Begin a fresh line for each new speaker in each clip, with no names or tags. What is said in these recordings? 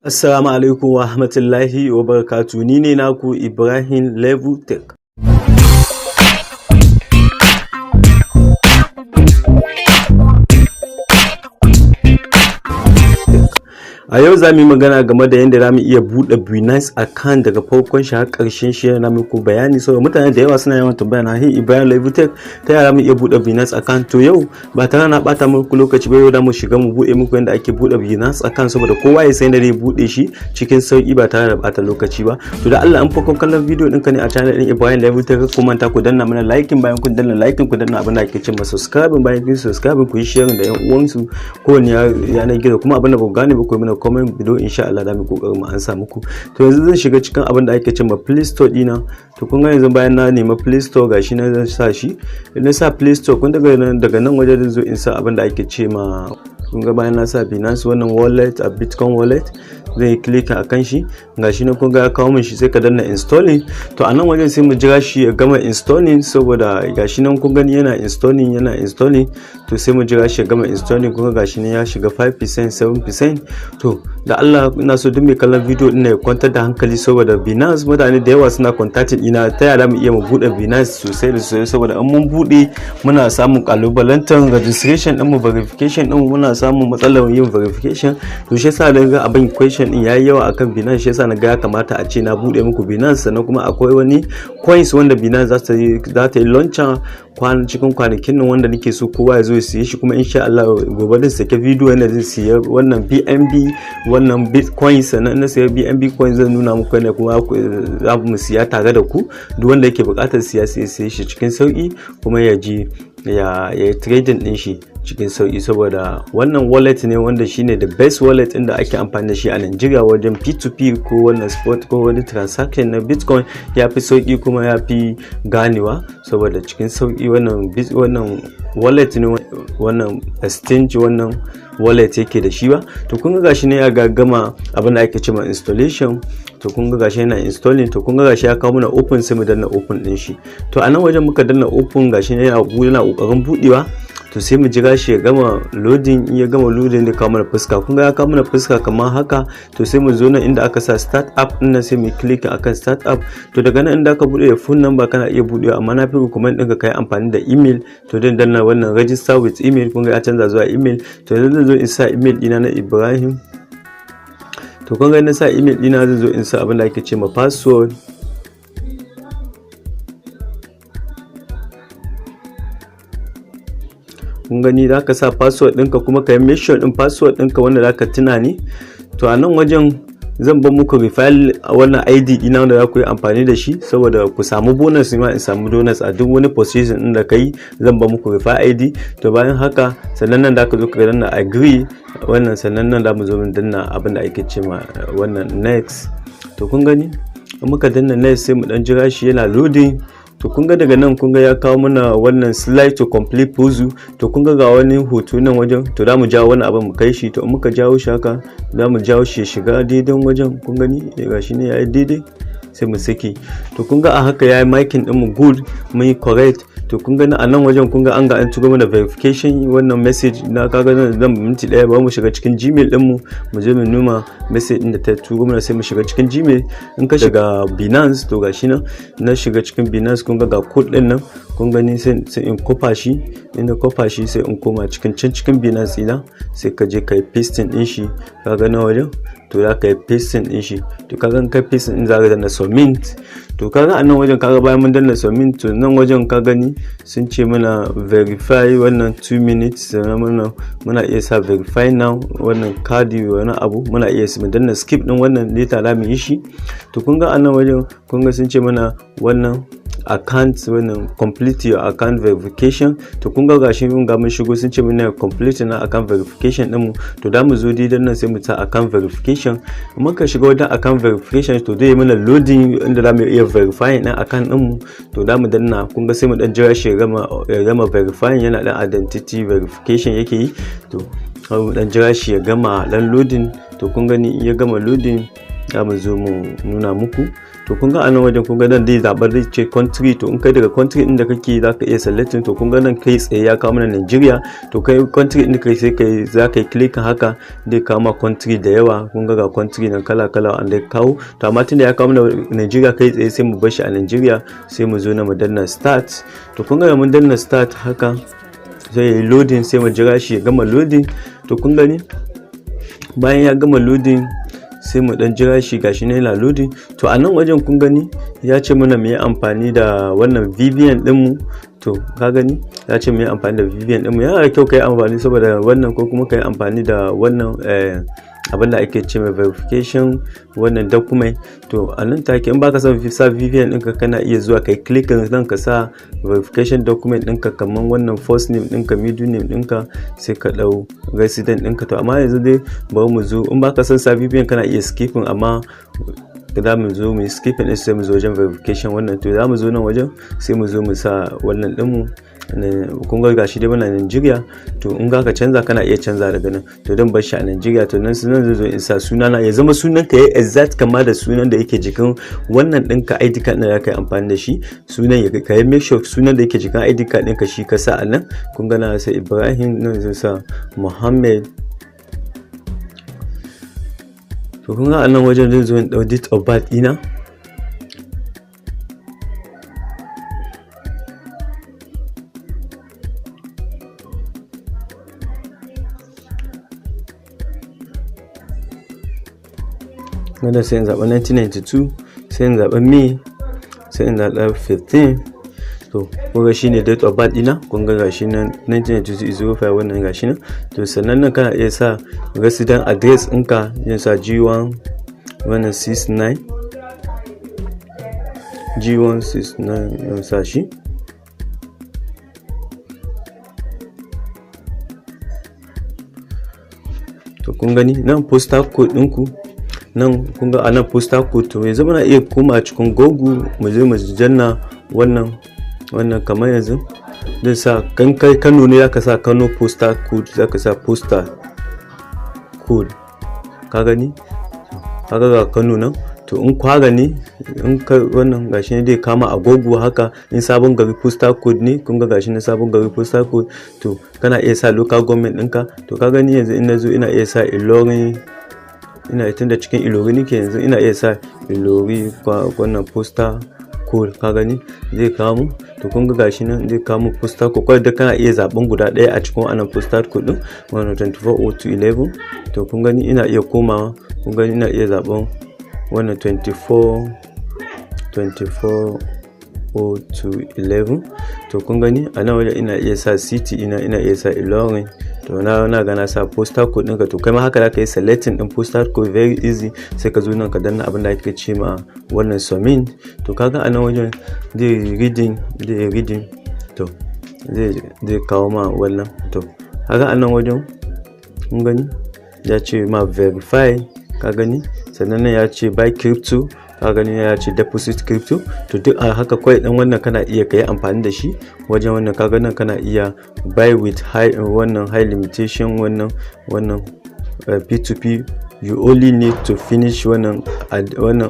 Assalamu alaikum wa rahmatullahi wa barakatuh. Ni ne naku Ibrahim Level Tech. A yau za mu yi magana game da yadda za mu iya buɗe Binance account daga farkon shi har ƙarshen shi. Yana muku bayani saboda mutane da yawa suna yawan tambaya na, "Hey Ibrahim Level Tech, ta yaya mu iya buɗe Binance account?" To yau, ba tare na ɓata muku lokaci ba, yau da mu shiga mu buɗe muku yadda ake buɗe Binance account, saboda kowa ya san yadda zai buɗe shi cikin sauƙi ba tare da ɓata lokaci ba. To da Allah, an farkon kallon bidiyo ɗinka ne a channel ɗin Ibrahim Level Tech, ku manta ku danna mana liking. Bayan kun danna liking, ku danna abin da ake cewa subscribe. Bayan kun subscribe, ku yi sharing da yan uwansu kowane yanar gizo. Kuma abin da ba ku gane ba, ku yi mana comment below, insha Allah za mu kokarin mu ansa muku. To yanzu zan shiga cikin abin da ake cewa Play Store dina. To kun ga yanzu bayan na nema Play Store, gashi nan zan sa shi. Na sa Play Store, kun daga nan waje zan zo in sa abin da ake ce ma, kun ga bayan na sa Binance wannan wallet a Bitcoin wallet, zan yi click a kan shi. Gashi nan, kun ga ya kawo min shi, sai ka danna installing. To a nan wajen sai mu jira shi ya gama installing, saboda gashi nan kun gani yana installing, yana installing. To sai mu jira shi ya gama installing. Kun ga gashi nan ya shiga 5%, 7%. To da Allah, ina so duk mai kallon bidiyo din ya kwantar da hankali, saboda Binance mutane da yawa suna contacting ina, ta yaya mu iya mu bude Binance sosai da sosai, saboda in mun bude muna samun kalubalantar registration din mu, verification din mu, muna samun matsalar yin verification. To shi yasa da ga abin question din yayi yawa akan Binance, shi yasa na ga ya kamata a ce na bude muku Binance. Sannan kuma akwai wani coins wanda Binance za ta yi launcher cikin kwanakin nan, wanda nake so kowa ya zo ya siye shi. Kuma insha Allah gobe zan sake bidiyo yanda zan siya wannan BNB, wannan Bitcoin. Sannan na siya BNB coin, zan nuna muku yadda kuma za mu siya tare da ku. Duk wanda yake buƙatar siya, sai siye shi cikin sauki, kuma ya ji ya yi trading din shi cikin sauki, saboda wannan wallet ne wanda shine the best wallet inda ake amfani da shi a Nigeria wajen P2P ko wannan spot ko wani transaction na Bitcoin. Ya fi sauki kuma ya fi ganewa, saboda cikin sauki wannan wallet ne, wannan exchange, wannan wallet yake da shi ba. To kun ga gashi ne ya gama abin da ake cewa installation. To kun ga gashi yana installing. To kun ga gashi ya kawo mana open, sai mu danna open din shi. To a nan wajen muka danna open, gashi ne yana kokarin budewa. To sai mu jira shi ya gama loading. In ya gama loading, da kawo mana fuska, kun ga ya kawo mana fuska kamar haka. To sai mu zo nan inda aka sa start app din nan, sai mu click akan start app. To daga nan inda aka bude da phone number, kana iya budewa, amma na fi recommend ɗinka kai amfani da email. To dan danna wannan register with email, kun ga ya canza zuwa email. To yanzu zan zo in sa email ɗina na Ibrahim. To kun ga na sa email ɗina, zan zo in sa abin da ake ce ma password. Kun gani, za ka sa password ɗinka, kuma ka yi make sure ɗin password ɗinka wanda za ka tuna ne. To a nan wajen zan bar muku referral wannan ID ɗina wanda za ku yi amfani da shi, saboda ku samu bonus, ma in samu bonus a duk wani position ɗin da ka yi, zan bar muku referral ID. To bayan haka, sannan nan da ka zo ka danna agree wannan, sannan nan da mu zo mu danna abin da ake ce ma wannan next. To kun gani, in muka danna next, sai mu dan jira shi yana loading. To kun ga daga nan, kun ga ya kawo mana wannan slide to complete puzzle. To kun ga wani hoto nan wajen. To za mu jawo wani abin mu kai shi. To in muka jawo shi haka, za mu jawo shi ya shiga daidai wajen. Kun gani, ga shi ne yayi daidai, sai mu saki. To kun ga a haka yayi marking din mu good, mun yi correct. To kun gani, a nan wajen kun ga an turo mana verification wannan message na. Kaga nan zan minti daya ba, mu shiga cikin Gmail din mu, mu je mu numa message din da ta turo mana. Sai mu shiga cikin Gmail in ka shiga Binance. To gashi nan na shiga cikin Binance, kun ga ga code din nan, kun gani, sai in kofa shi. In na kofa shi, sai in koma cikin can cikin Binance ina, sai ka je ka yi pasting din shi. Ka ga nan wajen, to za ka yi pasting din shi. To kaga in kai pasting din, za ka danna submit. To kaga a nan wajen, kaga bayan mun danna submit, to nan wajen ka gani sun ce mana verify wannan 2 minutes. Sannan muna iya sa verify now, wannan kadi wani abu, muna iya mu danna skip din wannan, later za mu yi shi. To kun ga a nan wajen, kun ga sun ce mana wannan account, wannan complete your account verification. To kun ga gashi mun ga mun shigo, sun ce mana complete na account verification din mu. To da mu zo didan nan, sai mu ta account verification. Muka shiga wajen account verification, to zai mana loading inda za mu iya verifying din account din mu. To da mu danna, kun ga sai mu dan jira shi ya gama verifying, yana dan identity verification yake yi. To mu dan jira shi ya gama dan loading. To kun gani, in ya gama loading, za mu zo mu nuna muku. To kun ga a nan wajen, kun ga nan zai zaɓar, zai ce country. To in kai daga country inda kake, za ka iya selecting. To kun ga nan kai tsaye ya kawo mana Nigeria. To kai country inda kai, sai kai za ka yi click haka, zai kawo ma country da yawa. Kun ga country nan kala kala wanda ya kawo. To amma tunda ya kawo mana Nigeria kai tsaye, sai mu bar shi a Nigeria, sai mu zo na mu danna start. To kun ga mun danna start haka, sai ya yi loading, sai mu jira shi ya gama loading. To kun gani, bayan ya gama loading, sai mu dan jira shi. Gashi ne yana loading. To a nan wajen kun gani ya ce mana mu yi amfani da wannan VPN dinmu. To ka gani, ya ce mu yi amfani da VPN dinmu. Yana da kyau ka yi amfani saboda wannan, ko kuma ka yi amfani da wannan abin da ake ce mai verification, wannan document. To a nan take, in baka son sa VPN ɗinka, kana iya zuwa kai click nan ka sa verification document ɗinka, kamar wannan first name ɗinka, middle name ɗinka, sai ka ɗau resident ɗinka. To amma yanzu dai bari mu zo, in baka son sa VPN kana iya skipping, amma za mu zo mu yi skipping ɗin, sai mu zo wajen verification wannan. To za mu zo nan wajen, sai mu zo mu sa wannan ɗinmu. Kun ga gashi dai muna Nigeria. To in ga ka canza, kana iya canza daga nan. To don bar shi a Nigeria. To nan sunan zai zo in sa sunana, ya zama sunan ka ya exact kama da sunan da yake jikin wannan ɗinka ID card ɗin da ka yi amfani da shi. Sunan ya ka yi make sure sunan da yake jikin ID card ɗinka shi ka sa a nan. Kun ga na sa Ibrahim, nan zai sa Muhammad. To kun ga a nan wajen zai zo in ɗau date of birth ɗina. Wanda sai in zaɓa 1992, sai in zaɓa May, sai in zaɓa 15. To kun ga shine date of birth ɗina. Kun ga gashi nan 1992 05, wannan gashi nan. To sannan nan kana iya sa resident address ɗinka, yin sa G1 wannan 69, G169 yin sa shi. To kun gani nan postal code ɗinku nan. Kun ga anan postal code. To yanzu muna iya koma cikin Google, mu je mu janna wannan. Kamar yanzu zai sa kan kai Kano ne, zaka sa Kano postal code, zaka sa postal code. Ka gani, kaga ga Kano nan. To in Kwara ne, in ka wannan gashi ne dai kama a Google haka. In Sabon Gari postal code ne, kun ga gashi na Sabon Gari postal code. To kana iya sa local government ɗinka. To ka gani, yanzu in nazo ina iya sa Ilorin, ina tunda cikin Ilori nake yanzu, ina iya sa Ilori wannan postal code. Ka gani, zai kawo mu. To kun ga gashi nan zai kawo mu postal code. Kawai da kana iya zaben guda ɗaya a cikin wannan postal code din, wannan 240211. To kun gani, ina iya komawa. Kun gani, ina iya zaben wannan 24 24 0211. To kun gani, a nan wajen ina iya sa city, ina iya sa Ilorin. To na ga na sa postal code ɗinka. To kai ma haka zaka yi selecting ɗin postal code, very easy. Sai ka zo nan ka danna abin da ake ce ma wannan submit. To kaga a nan wajen zai reading. To zai kawo ma wannan. To kaga a nan wajen, kun gani, ya ce ma verify. Ka gani, sannan nan ya ce buy crypto. Ka gani, ya ce deposit crypto. To duk a haka kawai dan wannan kana iya kai amfani da shi wajen wannan. Kaga nan kana iya buy with high wannan high limitation, wannan P2P. You only need to finish wannan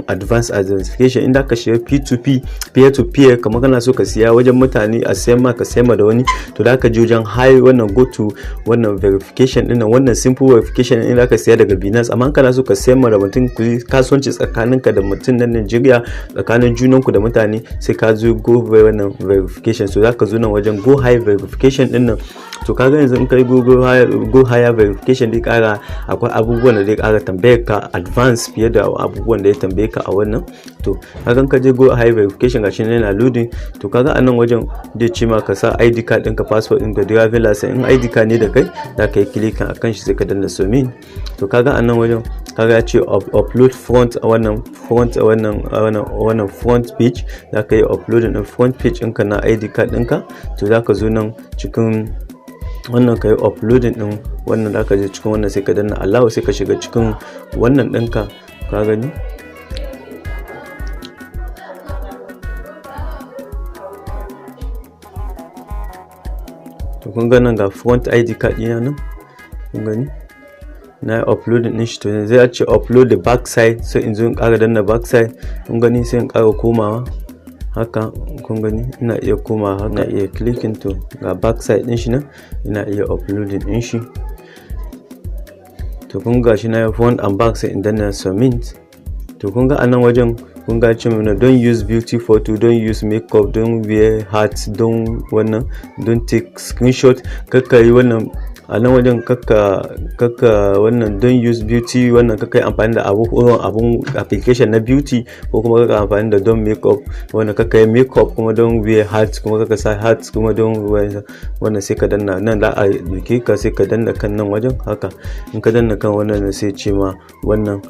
advanced identification. Inda ka shiga P2P, peer to peer, kamar kana so ka siya wajen mutane, a siyan ma, ka siyan ma da wani, to da ka je wajen high wannan, go to wannan verification din, wannan simple verification din da ka siya daga Binance. Amma kana so ka siyan ma da mutum, ku kasuwanci tsakaninka da mutum na Nigeria, tsakanin junanku da mutane, sai ka zo go wannan verification. So zaka zo nan wajen go high verification din nan. To kaga yanzu in kai go higher verification, dai kara akwai abubuwan da zai kara tambayar ka advance fiye da abubuwan da ya tambaye ka a wannan. To kaga ka je go high verification, gashi nan yana loading. To kaga a nan wajen zai ce ma ka sa ID card ɗinka, passport ɗinka, driving license. In ID card ne da kai, za ka yi clicking akan shi, sai ka danna submit. To kaga a nan wajen, kaga ya ce upload front, a wannan front, a wannan front page. Za ka yi uploading din front page ɗinka na ID card ɗinka. To za ka zo nan cikin wannan ka yi uploading din wannan. Da ka je cikin wannan, sai ka danna allow, sai ka shiga cikin wannan ɗinka. Ka gani, to kun ga nan ga front ID card ɗina nan. Kun gani, Na yi uploading din shi. To yanzu ya ce upload the back side, sai in zo in ƙara danna back side. Kun gani, sai in ƙara komawa haka. Kun gani, ina iya komawa haka, ina iya clicking. To ga back side din shi nan, ina iya uploading din shi. To kun ga shi na yi front and back, sai in danna submit. To kun ga a nan wajen, kun ga ce mana don't use beauty photo, don't use makeup, don't wear hat, don't wannan, don't take screenshot. Kakka yi wannan a nan wajen, kakka wannan, don't use beauty wannan, kakka yi amfani da abu irin abun application na beauty, ko kuma kakka amfani da don't makeup wannan, kakka yi makeup, kuma don't wear hat, kuma kakka sa hat, kuma don't wear wannan. Sai ka danna nan, za a dauke ka, sai ka danna kan nan wajen haka. In ka danna kan wannan, sai ce ma wannan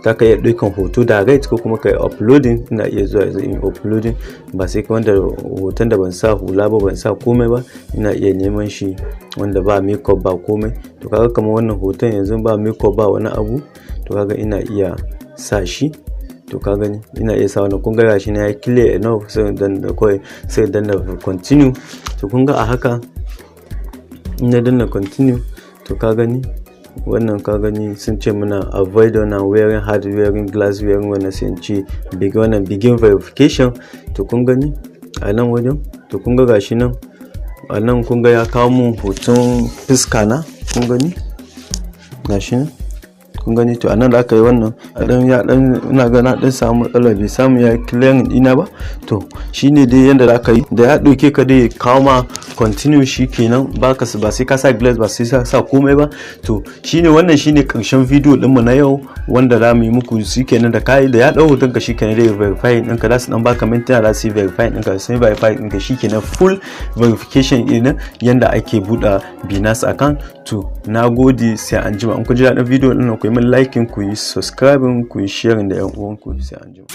za ka iya ɗaukan hoto direct ko kuma ka yi uploading. Ina iya zuwa yanzu in uploading, ba sai ka wanda hoton da ban sa hula ba, ban sa komai ba. Ina iya neman shi wanda ba makeup, ba komai. To kaga kamar wannan hoton yanzu ba makeup, ba wani abu. To kaga ina iya sa shi. To ka gani, ina iya sa wannan. Kun ga gashi na ya clear enough, sai dan kawai sai danna continue. To kun ga a haka in na danna continue, to ka gani wannan, ka gani sun ce muna avoid wannan wearing hat, wearing glass, wearing wannan. Sai in ce begin wannan, begin verification. To kun gani a nan wajen, to kun ga gashi nan a nan, kun ga ya kawo mun hoton fuska na. Kun gani, gashi nan, kun gani. To anan da aka yi wannan a dan ya dan ina ga na dan samu matsala, bai samu ya clearing dina ba. To shine dai yanda da aka yi, da ya dauke ka dai kawo ma continue, shi kenan. Baka ba sai ka sa glass ba, sai ka sa komai ba. To shine wannan, shine karshen video din mu na yau wanda za mu yi muku. Shi kenan, da kai da ya dau hoton ka, shi kenan dai verify ɗinka. Za su dan baka mintuna, za su yi verify ɗinka. Sun verify ɗinka, shi kenan, full verification ɗin yanda ake buɗe Binance account. To na gode, sai an jima. In ku ji daɗin video ɗin nan, ku yi min liking, ku yi subscribing, ku yi sharing da 'yan uwanku. Sai an jima.